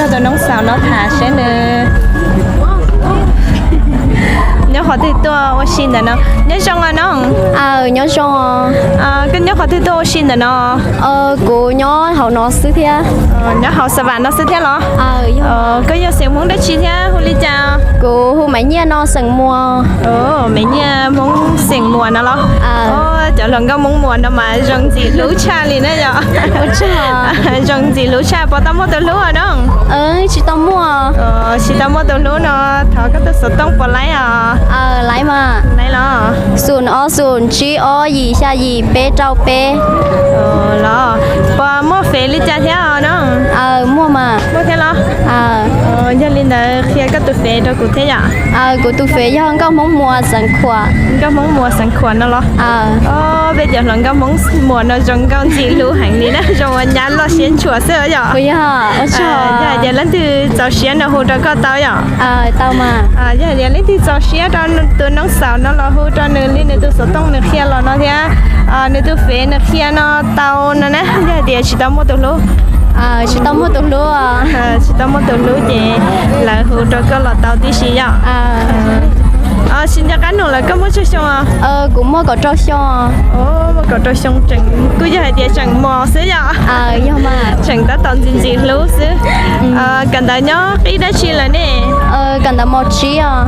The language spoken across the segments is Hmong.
Tus noog xaus no tham seb nws nyob qhov twg tuaj ua si ntawm no. Nyob zoo os noog. Nyob zoo. Koj nyob qhov twg tuaj ua si ntawm no? Kuv nyob hauv no xwb thiab. Nyob hauv Xav Vam no xwb thiab los? Koj yog xeem Hmoob dab tsi thiab hu li cas? Kuv hu Maiv Nyiaj no xeem Muas. Maiv Nyiaj Hmoob xeem Muas no los? Cov hluas nkauj Hmoob Muas no mas zoo ntxim hlub tshaj li na yom. Zoo ntxim hlub tshaj, puas tau muaj tus hlub os noog? Tsis tau muaj. Tsis tau muaj tus hlub no thov koj tus xov tooj puas laib os? Laib los? Xum ob xum tsib ob yim xya yim peb rau peb. Los puas muaj fev li cas thiab os noog? Muaj mas. Muaj thiab los? Yog li ntawd qhia koj tus fev rau kuv thiab yom. Kuv tus fev yog Nkauj Hmoob Muas Xeev Khuam. Nkauj Hmoob Muas Xeev Khuam no los? Peb cov hluas nkauj Hmoob Muas no zoo nkauj ntxim hlub heev li na, zoo ua nyab loj siab ntshua xwb yom. Yog hais tias leej twg txaus siab no hu rau koj tau yom? Yog hais tias leej twg txaus siab rau tus noog xaus no los hu rau nws li nws tus xov tooj nws qhia los no thiab nws tus fev nws qhia no tau no na, yog hais tias tsis tau muaj tus hlub. Tsis tau muaj tus hlub. Tsis tau muaj tus hlub ces lawv hu rau koj los tau tib si yom. Tsis nco qab nug lawm, koj muaj tsawg xyoo? Kuv muaj kaum rau xyoo. Muaj kaum rau xyoo tseem, kuj yog hais tias tseem mos xwb yom. Tseem tab tom ntxim ntxim hlub xwb. Kawm ntawv nyob qib dab tsi lawm ne? Kawm ntawv mos tsib os.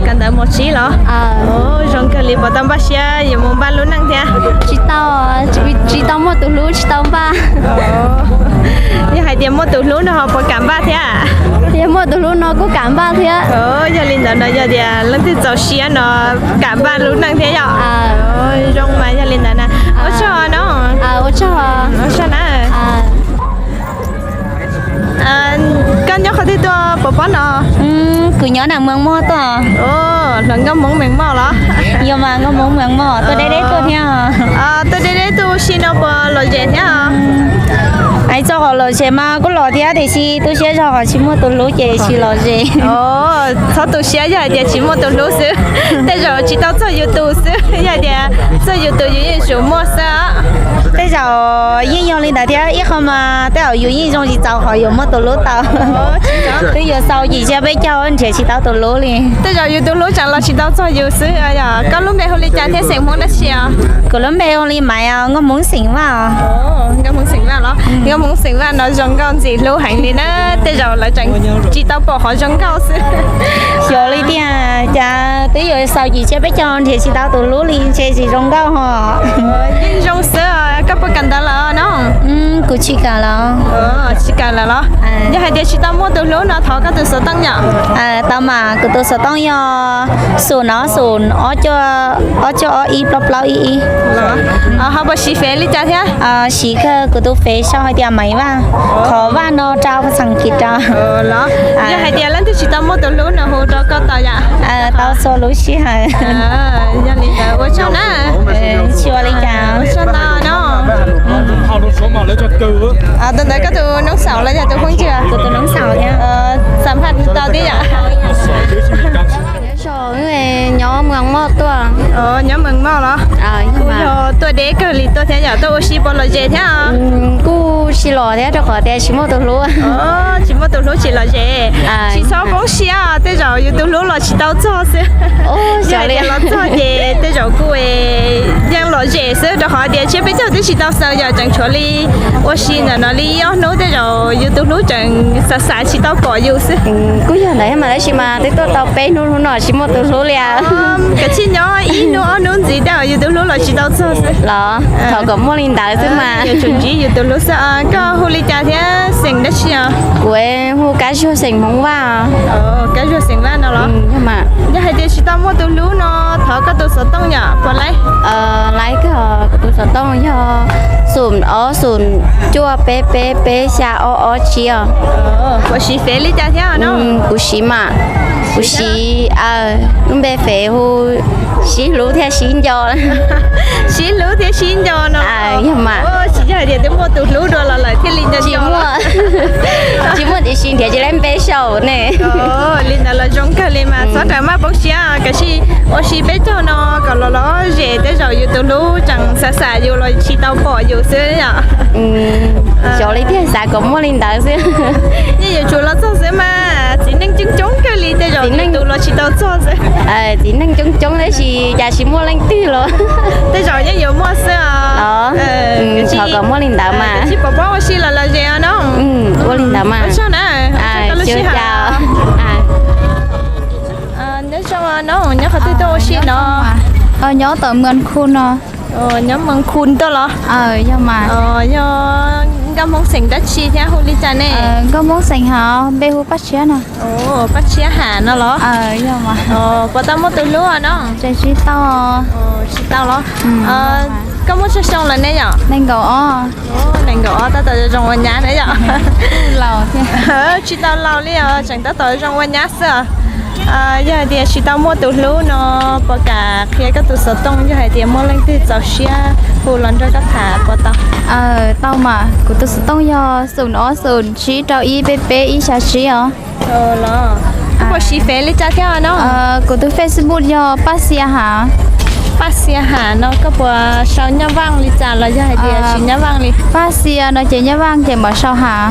Kawm ntawv mos tsib los? Zoo kawg li, puas tau npaj siab yuav mus npaj lub neej thiab? Tsis tau, tsis tau muaj tus hlub tsis tau npaj. Yog hais tias muaj tus hlub no ho puas kam npaj thiab? Yog muaj tus hlub no kuj kam npaj thiab. Yog li ntawd no yog tias leej twg txaus siab no kam npaj lub neej thiab yom. Zoo mas yog li ntawd na. Ua tsaug no. Ua tsaug. Ua tsaug na. Koj nyob qhov twg tuaj pov pob no? Kuv nyob nram Mees Moj tuaj. Hluas nkauj Hmoob Mees Moj los? Yog mas, nkauj Hmoob Mees Moj tuaj deb deb tuaj thiab. Tuaj deb deb tuaj ua si no puas lom zem thiab? Hais txog qhov lom zem mas kuj lom thiab tiam sis tu siab zog qhov tsis muaj tus hlub ces tsis lom zem. Txhob tu siab, yog hais tias tsis muaj tus hlub xwb, tej zaum tsis tau txog yus tus xwb, yog hais tias txog yus tus yus yeej tsum muaj xwb. Tej zaum yeej yog li ntawd thiab, ib qho mas tej zaum yus yeej zoo tsis txaus qhov yuav muaj tus hlub tau. Twb yuav xaus yim tsiab peb caug nrhiav tsis tau tus hlub li. Tej zaum yus tus hlub tseem los tsis tau txog yus xwb. Koj lub npe hu li cas thiab xeem Hmoob dab tsi os? Kuv lub npe hu li Maiv, nkauj Hmoob xeem Vaj os. Nkauj Hmoob xeem Vaj los? Nkauj Hmoob xeem Vaj no zoo nkauj ntxim hlub heev li na, tej zaum lawv tseem tsis tau pom qhov zoo nkauj xwb. Xyov li tiag, cas twb yuav xaus yim tsiab peb caug nrhiav tsis tau tus hlub li ntshe tsis zoo nkauj ho. Yeej zoo xwb, koj puas kawm ntawv lawm no? Kuv tsis kawm lawm. Tsis kawm lawm los? Yog hais tias tsis tau muaj tus hlub no thov koj tus xov tooj yom? Tau mas, kuv tus xov tooj yog xum ob xum ob cuaj ob ib plaub plaub ib ib. Ho puas siv fev li cas thiab? Siv kawg, kuv tus fev sau hais tias Maiv Vaj, qhov Vaj no rau xeem Kis rau. Los yog hais tias leej twg tsis tau muaj tus hlub no hu rau koj tau yom? Tau txhua lub sij hawm. Yog li ntawd ua tsaug na. Tsis ua li cas. Ua tsaug ntau no. Tus ntawd koj tus noob xaus los yog tus phooj ywg? Kuv tus noob xaus thiab. Xam phaj tau tib yam. Nyob Mees Moj tuaj. Nyob Mees Moj los? Kuj yog tuaj deb kawg li tuaj thiab yom, tuaj ua si puas lom zem thiab? Kuj tsis lom thiab rau qhov tias tsis muaj tus hlub. Tsis muaj tus hlub tsis lom zem. Tsis txhob poob siab, tej zaum yus tus hlub los tsis tau txog xwb. Yog hais tias los txog ces tej zaum kuj yeej lom zem xwb, rau qhov tias tsiab peb caug twb tsis tau xaus yom, tseem tshuav li ua si ntawm no li ob hnub, tej zaum yus tus hlub tseem xav xav tsis tau pom yus xwb. Kuj yog ntawd mas, tab sis mas twb tuaj tau peb hnub, hnub no tsis muaj tus hlub li. Kav tsij nyob ib hnub ob hnub ntxiv tej zaum yus tus hlub los tsis tau txog xwb. Los thov kom muaj li ntawd xwb mas. Yuav tsum ntsib yus tus hlub xwb. Koj hu li cas thiab xeem dab tsi os? Kuv hu Kab Zuag xeem Hmoob Vaj. Kab Zuag xeem Vaj no los? Yog hais tias tsis tau muaj tus hlub no thov koj tus xov tooj yom, puas laib? Laib kawg, kuv tus xov tooj yog xum ob xum cuaj peb peb peb xya ob ob tsib os. Puas siv fev li cas thiab no? Kuv siv mas, kuv siv, lub npe fev hu Sib Hlub thiab Sib Nco. Sib Hlub thiab Sib Nco no. Yog mas. Tsis yog hais tias twb muaj tus hlub dua los lawm thiaj li nco nco. Tsis muaj tiam sis nrhiav tsis tau npe sau ne. Li ntawd los zoo kawg li mas, txhob rawm maj poob siab, kav tsij ua si peb caug no kom los lom zem, tej zaum yus tus hlub tseem xav xav yus los tsis tau pom yus xwb yom. Xyov li tiag. Kom muaj li ntawd xwb. Yeej yuav tsum los txog xwb mas, txiv neej coob coob kawg li, tej zaum txiv neej tus los tsis tau txog xwb. Txiv neej coob coob tab sis cas tsis muaj leej twg los. Tej zaum yeej yuav muaj xwb os. Thov kom muaj li ntawd mas. Tsis pom pob ua si los los ze os no. Ua li ntawd mas. Ua tsaug na. Nyob zoo no, nyob qhov twg tuaj ua si no? Nyob tom Mws Khu no. Nyob Mws Khu tuaj los? Yog mas. Yog nkauj Hmoob xeem dab tsi thiab hu li cas ne? Nkauj Hmoob xeem Ham, npe hu Paj Tshiab no. Paj Tshiab Ham no los? Yog mas. Puas tau muaj tus hlub no? Tseem tsis tau. Tsis tau los? Koj muaj tsawg xyoo lawm ne yom? Nees nkaum ob. Nees nkaum ob tab tom zoo ua nyab na yom? Tsis tau laus li os, tseem tab tom zoo ua nyab xwb os. Yog hais tias tsis tau muaj tus hlub no, puas kam qhia koj tus xov tooj, yog hais tias muaj leej twg txaus siab hu los nrog koj tham puas tau? Tau mas, kuv tus xov tooj yog xoom ob xoom tsib rau ib peb peb ib xya tsib os. Los, koj puas siv fev li cas thiab no? Kuv tus Facebook yog Paj Xia Ham. Paj Xia Ham no koj puas sau Nyaj Vaj li cas los yog hais tias tsis Nyaj Vaj li? Paj Xia no ces Nyaj Vaj ces mam sau Ham.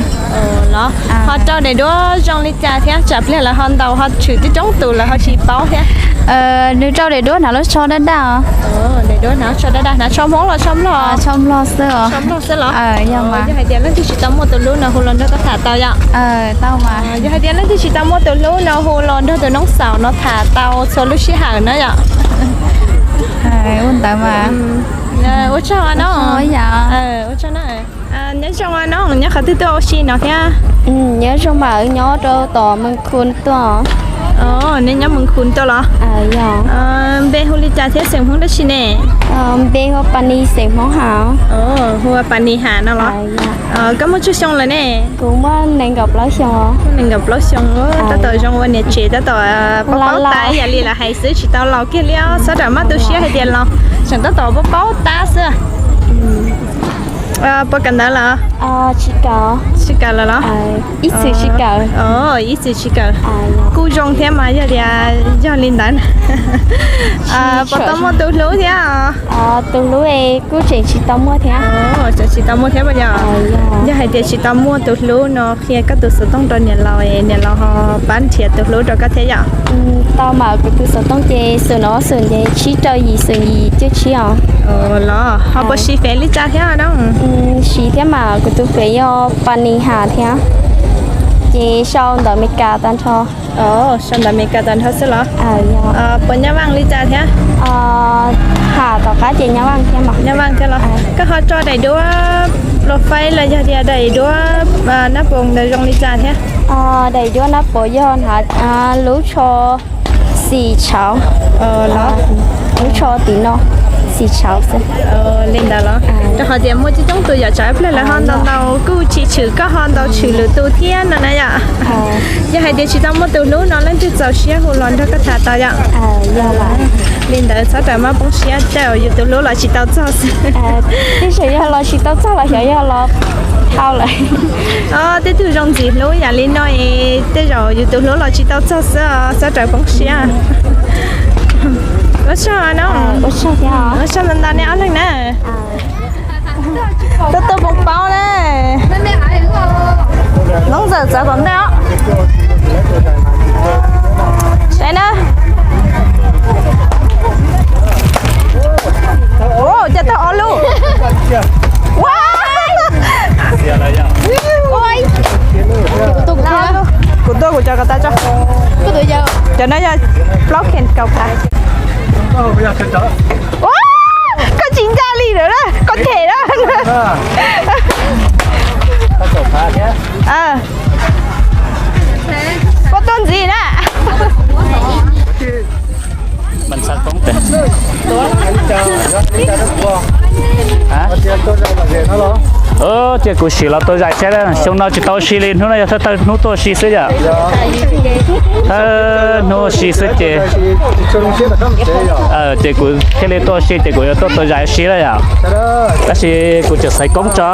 Los, ho rau daim duab zoo li cas thiab, tsam pliag lawv ho ntaus ho tshwm coob coob tus lawv ho tsis paub thiab. Nws rau daim duab hnav lub tsho daj daj. Daim duab hnav tsho daj daj, hnav tsho Hmoob los tsho Nplog? Tsho Nplog xwb os. Tsho Nplog xwb los? Yog mas. Yog hais tias leej twg tsis tau muaj tus hlub no hu los nrog koj tham tau yom? Tau mas. Yog hais tias leej twg tsis tau muaj tus hlub no hu los nrog tus noob xaum no tham tau txhua lub sij hawm na yom? Ua ntawd mas. Ua tsaug no. Ua tsaug na. Nyob zoo no, nyob qhov twg tuaj ua si no thiab? Nyob zoo mas, nyob rau tom Mws Khu tuaj. Nej nyob Mws Khu tuaj los? Npe hu li cas thiab xeem Hmoob dab tsi ne? Npe hu Pas Nis xeem Hmoob Ham. Hu Pas Nis Ham no los? Koj muaj tsawg xyoo lawm ne? Kuv muaj nees nkaum plaub xyoo. Nees nkaum plaub xyoo, tab tom zoo ua niam tsev, tab tom paub paub tais, yam li lawv hais xwb, tsis tau laus kiag li os, txhob ram maj tu siab hais tias laus, tseem tab tom paub paub tab xwb. Puas kawm ntawv lawm? Tsis kawm. Tsis kawm lawm los? Ib txwm tsis kawm. Ib txwm tsis kawm. Kuj zoo thiab mas, yog tias yog li ntawd. Puas tau muaj tus hlub thiab? Tus hlub kuj tseem tsis tau muaj thiab. Tseem tsis tau muaj thiab puas yog? Yog hais tias tsis tau muaj tus hlub no, qhia koj tus xov tooj rau niam laus, niam laus ho pab nrhiav tus hlub rau koj thiab yom? Tau mas, kuv tus xov tooj ces xoom ob xoom ces tsib rau yim xoom yim cuaj tsib os. Los ho puas siv fev li cas thiab no? Siv thiab mas, kuv tus fev yog Pas Nis Ham thiab, ces sau ntawv Meskas tag nrho. Sau ntawv Meskas tag nrho xwb los? Puas Nyaj Vaj li cas thiab? Ham tom qab ces Nyaj Vaj thiab mas. Nyaj Vaj thiab los? Koj ho tso daim duab profile los yog tias daim duab nab poos ntawd zoo li cas thiab? Daim duab nab poos yog hnav lub tsho xim tshauv. Lub tsho tim no xim tshauv xwb. Li ntawd los? Rau qhov tias muaj coob coob tus yom, tsam ib pliag lawv ho ntaus ntaus kuj tsis tshwm, koj ho ntaus tshwm lwm tus thiab no na yom. Yog hais tias tsis tau muaj tus hlub no leej twg txaus siab hu los nrog koj tham tau yom? Li ntawd txhob rawm maj poob siab, tej zaum yus tus hlub los tsis tau txog xwb. Tej zaum yog los tsis tau txog los xyov yog los dhau lawm. Tej tug zoo ntxim hlub yam li no es tej zaum yus tus hlub los tsis tau txog xwb, txhob rawm poob siab. Ua tsaug no. Ua tsaug ntau ntau nej ob leeg na. Tuaj tuaj poob paub na. Noob ntxawm txawv tom ntej os. Saib na. Ua cas tau ob lub. Ua, kuv tuaj kuv cov ko tas tso. Cov no yog plaub khees kaum phav. Koj tsis ncaj li lawm, koj them na. Koj tuaj ntxiv na. Ces kuv sim los tua zais seb, xyoo no tsis tau ua si li, hnub no yog thawj thawj hnub tuaj ua si xwb yom. Thawj hnub ua si xwb ces, ces kuv thiaj li tuaj ua si ces kuv yuav tuaj tua zais ua si lawm yom. Tab sis kuv tseem xaiv koob tso.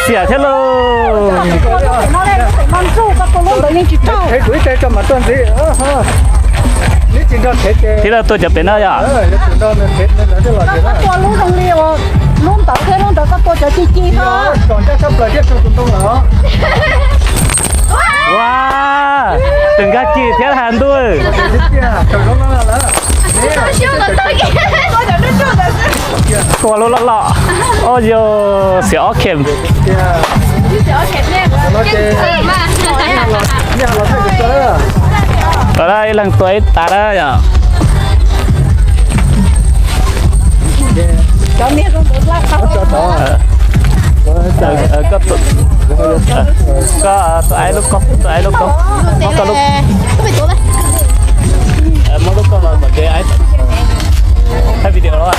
Xiam thiab lauj. Thiab lawv tuaj cov pem no yom. Ua, tseem nkag kis thiab has ntuj. Tua lub loj loj. Ua yog xiam ob khem. Ib leeg tua ib tas na yom. Koj tua ib lub koj, tua ib lub koj, muab koj lub, muab lub koj los mam thaij video los.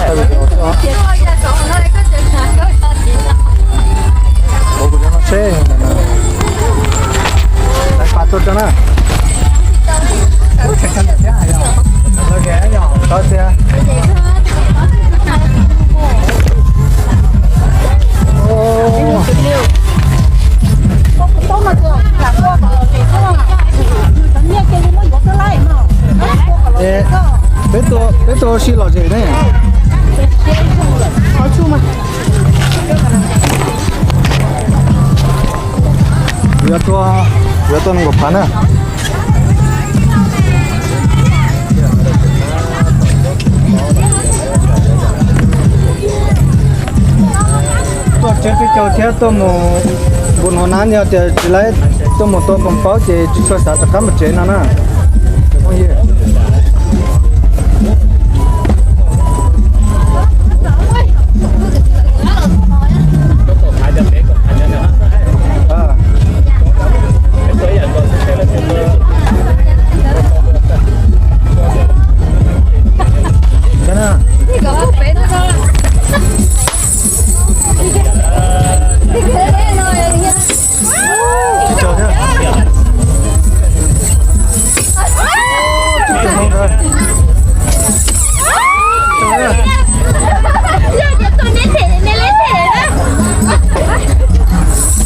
Peb tua, peb tua ua si lom zem ne. Yuav tua, yuav tua nees nkaum phav na. Tuaj tsev twb caug thiab tuaj mus npus no na, yog tias tsis laib tuaj mus tua koom paub ces tsis tshua xav rov qab mus tsev no na.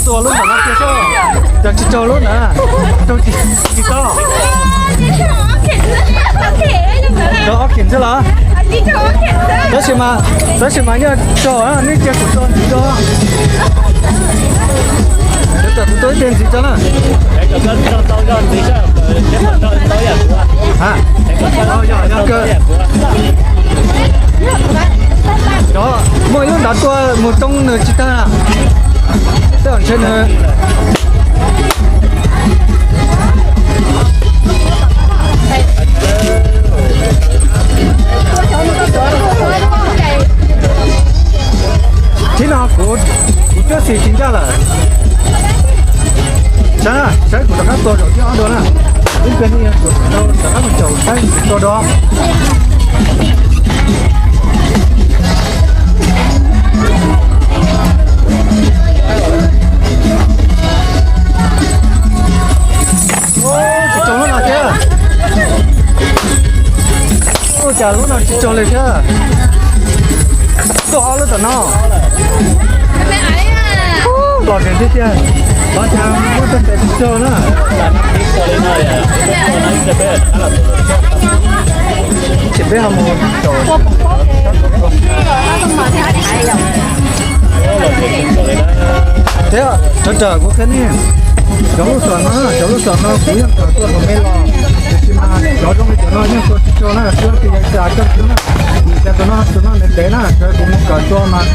Tua lub ntawm no kiag seb, cas tsis raug lub ntawd, raug tsis tau. Raug ob khem xwb los? Tab sis mas, tab sis mas yog raug nej cia kuv tua ntxiv tso. Kuv tua ib teg ntxiv tso na. Cov muaj ib lub nrad tua mus toob nws tsis tag na. Tej zaum ntshe nws Thib no kuv, kuv twb xis tsis ncaj lawm. Saib, saib kuv rov qab tua zaum thib ob dua na. Ib pliag kuv rov qab mus caum saib tua dua. Tsis raug lub no thiab. Ua cas lub no tsis raug li thiab. Tuaj ob lub tom no. Los tiag tiag. Los cas muab tej tes tsis raug na. Ces peb ho mus caum. Thiab sawv daws kuv qhia nej, cov lub xom no, cov lub xom no kuv yeej kawm tuaj thaum me los, tiam sis mas cov zoo li cov no yeej tua tsis raug na, xyov tias yog cas koj xwb na. Ces tus no, tus no nws dev na, sawv kuv mus kawm tua mas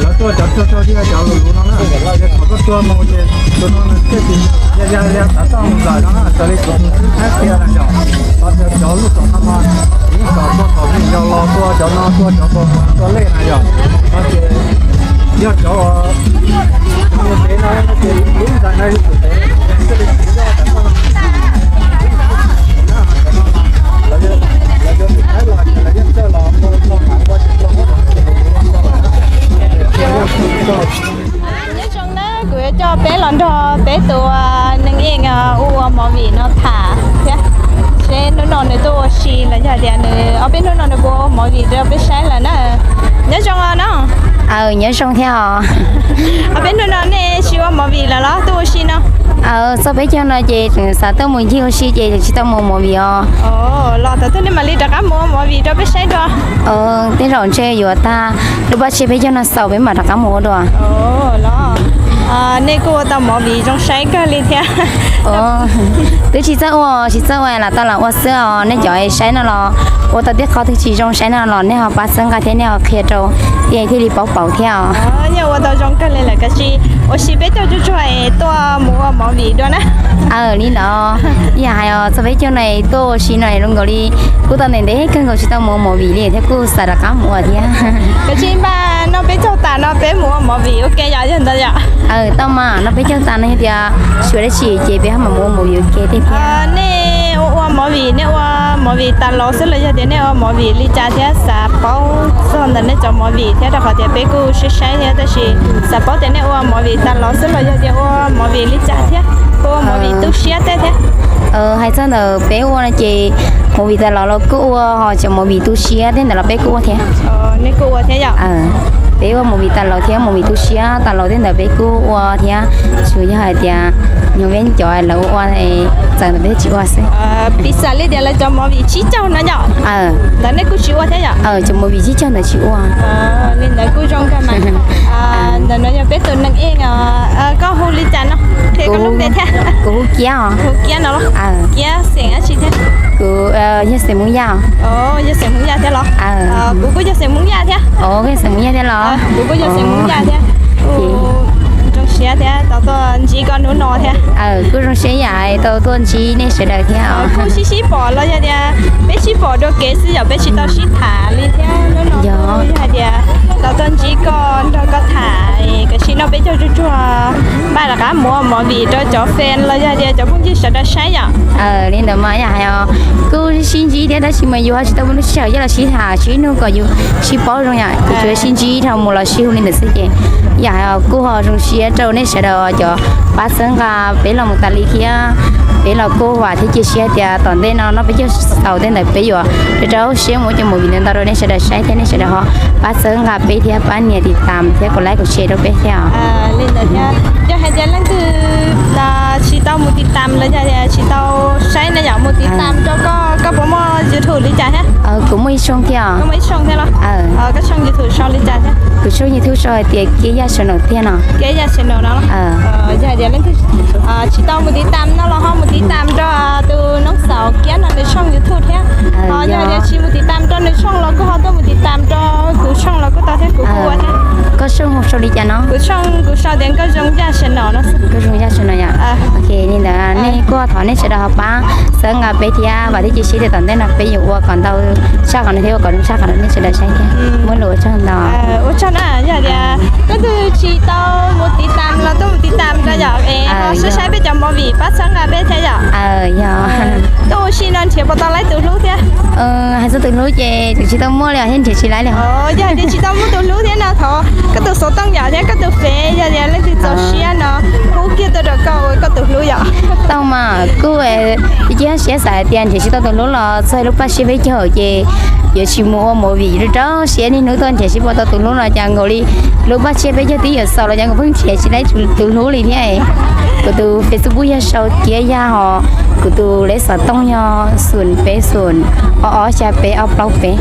lawv tuaj cov tsuag tsuag thiab cov luv luv no na, ces thaum koj tua mus ces tus no nws thiaj li ya ya ya tav toj mus lawm no na, raws li kuv tus xib hmab qhia na yom. Ho tias cov lub xom no mas kuv yeej kawm tuaj thaum me yau los tua cov no, tua cov tua lej na yom. Ho ces yog cov nws dev no ces lub ntxhais no yog tus dev thiaj li siv zog tav toj no. Nyob zoo na, kuv yuav coj peb los nrog peb tus neeg eej ua movie no tham thiab, seb hnub no nws tuaj ua si los yog tias nws ob peb hnub no nws puas ua movie rau peb saib lawm na. Nyob zoo os no. Aw, nyob zoo thiab os. Peb hnub no nej tsis ua movie lawm los tuaj ua si no? Aw, txog peb caug no ces tseem xav tuaj mus ncig ua si ces tseem tsis tau mus ua movie os. Los thaum twg nej mam li rov qab mus ua movie rau peb saib dua? Tej zaum ntshe yuav tag lub paj tsiab peb caug no xaus peb mam rov qab mus ua dua. Nej kuj ua tau movie zoo saib kawg li thiab. Twb tsis txawj ua, tsis txawj ua lam tau lam ua xwb os. Nej cov saib no los ua tau tej qhov twg tsis zoo saib no los nej ho pab txhawb nqa thiab nej ho qhia rau, thiaj thiaj li paub paub thiab os. Yog ua tau zoo kawg li lawm, kav tsij ua si peb caug tsuag tsuag es tuaj mus ua movie dua na. Aw, li ntawd. Yam hais os, txog peb caug no es tuaj ua si no es zoo nkaus li kuj tau ntev ntev kawg nkaus tsis tau mus ua movie li thiab kuj xav rov qab mus ua thiab. Kav tsij npaj noj peb caug tas no peb mus ua movie ua ke yom, yog ntawd yom? Aw, tau mas, noj peb caug tas no yog tias tsis ua dab tsi ces peb ho mam mus ua movie ua ke thiab. Nej ua movie, nej ua movie tas los xwb los yog tias nej ua movie li cas thiab? Xav paub txog ntawm nej cov movie thiab, rau qhov tias peb kuj saib saib thiab, tab sis xav paub tias nej ua movie tas los xwb los yog tias ua movie li cas thiab, ua movie tu siab tej thiab. Hais txog ntawm peb ua no ces movie tas los los kuj ua, ho cov movie tu siab tej ntawd los peb kuj ua thiab. Nej kuj ua thiab yom? Peb ua movie tas los thiab movie tu siab tas los tej ntawd peb kuj ua thiab. Tsuas yog hais tias nyuag peb cov lawv ua ua txawv ntawd peb tsis ua xwb. Piv xam li tias lawv cov movie tsib caug no yom? Ntawd nej kuj tsis ua thiab yom? Cov movie tsib caug ntawd tsis ua. Li ntawd kuj zoo kawg mas. Ntawm no yog peb tus neeg ej, koj hu li cas no? Qhia koj lub npe thiab. Kuv hu Kiab os. Hu Kiab no los? Kiab xeem dab tsi thiab? Kuv yog xeem Hmoob Yaj. Yog xeem Hmoob Yaj thiab los? Kuv kuj yog xeem Hmoob Yaj thiab. Kuv yog xeem Hmoob Yaj thiab los? Kuv kuj yog xeem Hmoob Yaj thiab. Kuv zoo siab thiab tau tuaj ntsib koj hnub no thiab. Kuj zoo siab yam tau tuaj ntsib nej sawv daws thiab. Kuj sib sib pom los yog tias peb sib pom dua kev xwb yom, peb tsis tau sib tham li thiab. Hnub no kuj yog hais tias tau tuaj ntsib koj nrog koj tham, kav tsij noj peb caug tsuag tsuag, npaj rov qab mus ua movie rau cov fan los yog tias cov phooj ywg sawv daws saib yom. Li ntawd mas yam hais os, kuj sib ntsib thiab tab sis mas yus ho tsis tau muaj lub sij hawm coj los sib tham sib nug kom yus sib paub zoo yom, ces tsuas sib ntsib dhau mus los sib hu li ntawd xwb ces yam hais os kuj ho zoo siab rau nej sawv daws cov pab txhawb nqa peb los mus tas li thiab. Peb los kuj vam thiab cia siab tias tom ntej no noj peb caug xaus tej ntawd peb yuav rau rau siab mus ua cov movie ntau ntau rau nej sawv daws saib thiab nej sawv daws ho pab txhawb nqa peb thiab pab nias tiv tam thiab kom like kom share rau peb thiab os. Li ntawd thiab, yog hais tias leej twg tsis tau mus tiv tam los yog tsis tau saib na yom, mus tiv tam rau koj, koj puas muaj YouTube li cas thiab? Kuv muaj ib tshooj thiab os. Koj muaj ib tshooj thiab los? Koj tshooj YouTube sau li cas thiab? Kuv tshooj YouTube sau hais tias Kiab Yaj channel tiag no. Kiab Yaj channel no los? Yog hais tias leej twg tsis tau mus tiv tam no los ho mus tiv tam rau tus Noob Xaus Kiab no nws tshooj YouTube thiab. Ho yog hais tias tsis mus tiv tam rau nws tshooj los kuj ho tuaj mus tiv tam rau kuv tshooj los kuj tau thiab, kuv kuj ua thiab. Koj tshooj sau li cas no? Kuv tshooj kuv sau tias Nkauj Zoo Yaj channel no. Nkauj Zoo Yaj channel yom. Ok, li ntawd nej kuj thov nej sawv daws ho pab txhawb nqa peb thiab vam thiab cia siab tias tom ntej no peb yuav ua kom ntau tshaj qhov no thiab ua kom zoo tshaj qhov no nej sawv daws saib thiab. Muaj lus ua tsaug ntau. Ua tsaug na, yog tias leej twg tsis tau mus tiv tam los tuaj mus tiv tam rau yom, es ho saib saib peb cov movie pab txhawb nqa peb thiab yom. Yog tuaj ua si no nrhiav puas tau laib tus hlub thiab? Hais txog tus hlub ces tseem tsis tau muaj li os, thiab nrhiav tsis laib li. Yog tias tsis tau muaj tus hlub thiab no thov koj tus xov tooj yom thiab koj tus fev, yog tias leej twg txaus siab no pub kiag tuaj rau koj ua koj tus hlub yom. Tau mas kuj cia siab xav hais tias nrhiav tsis tau tus hlub los txog lub paj tsiab peb caug ces yuav tsis mus ua movie rau rau siab niaj hnub tuaj nrhiav tsis pom tau tus hlub no cas nkaus li lub paj tsiab peb caug twb yuav xaus los cas nkaus pheej nrhiav tsis laib tus hlub li thiab. Kuv tus Facebook yog sau Kiab Yaj ho kuv tus lej xov tooj yog xoom peb xoom ob ob xya peb ob plaub peb.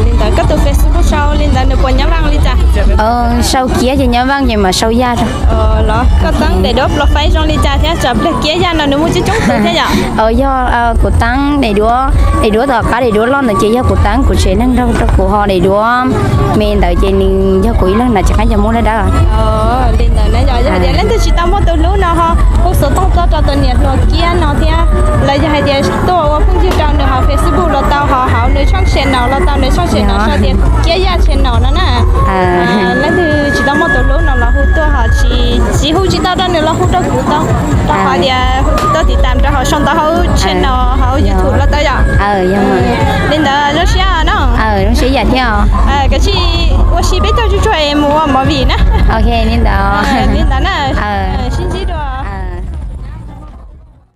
Li ntawd koj tus Facebook sau li ntawd nws puas nyob vaj li cas? Sau Kiab ces nyob vaj ces mam sau Yaj rau. Los koj teeb daim duab profile zoo li cas thiab, tsam pliag Kiab Yaj no nws muaj coob coob tus thiab yom? Yog kuv teeb daim duab, daim duab tom qab daim duab loj ntawd ces yog kuv teeb kuv tsev neeg nrog rau kuv, ho daim duab me ntawd ces nws yog kuv ib leeg ntawd tsis qab yog muaj dab dab. Li ntawd na, yog tias leej twg tsis tau muaj tus hlub no ho hu xov tooj tuaj rau tus niam hluas Kiab no thiab, los yog hais tias tuaj ua phooj ywg rau nws hauv Facebook los tau, ho hauv nws tshooj channel los tau, nws tshooj channel sau tias Kiab Yaj channel no na. Leej twg tsis tau muaj tus hlub no los hu tuaj, ho tsis, tsis hu tsis tau rau nws los hu rau kuv tau, rau qhov tias hu tsis tau tiv tam rau hauv sau ntawv hauv channel hauv YouTube los tau yom. Li ntawd zoo siab no. Zoo siab yam thiab. Kav tsij ua si peb caug tsuag tsuag es mus ua movie na. Ok, li ntawd. Li ntawd na.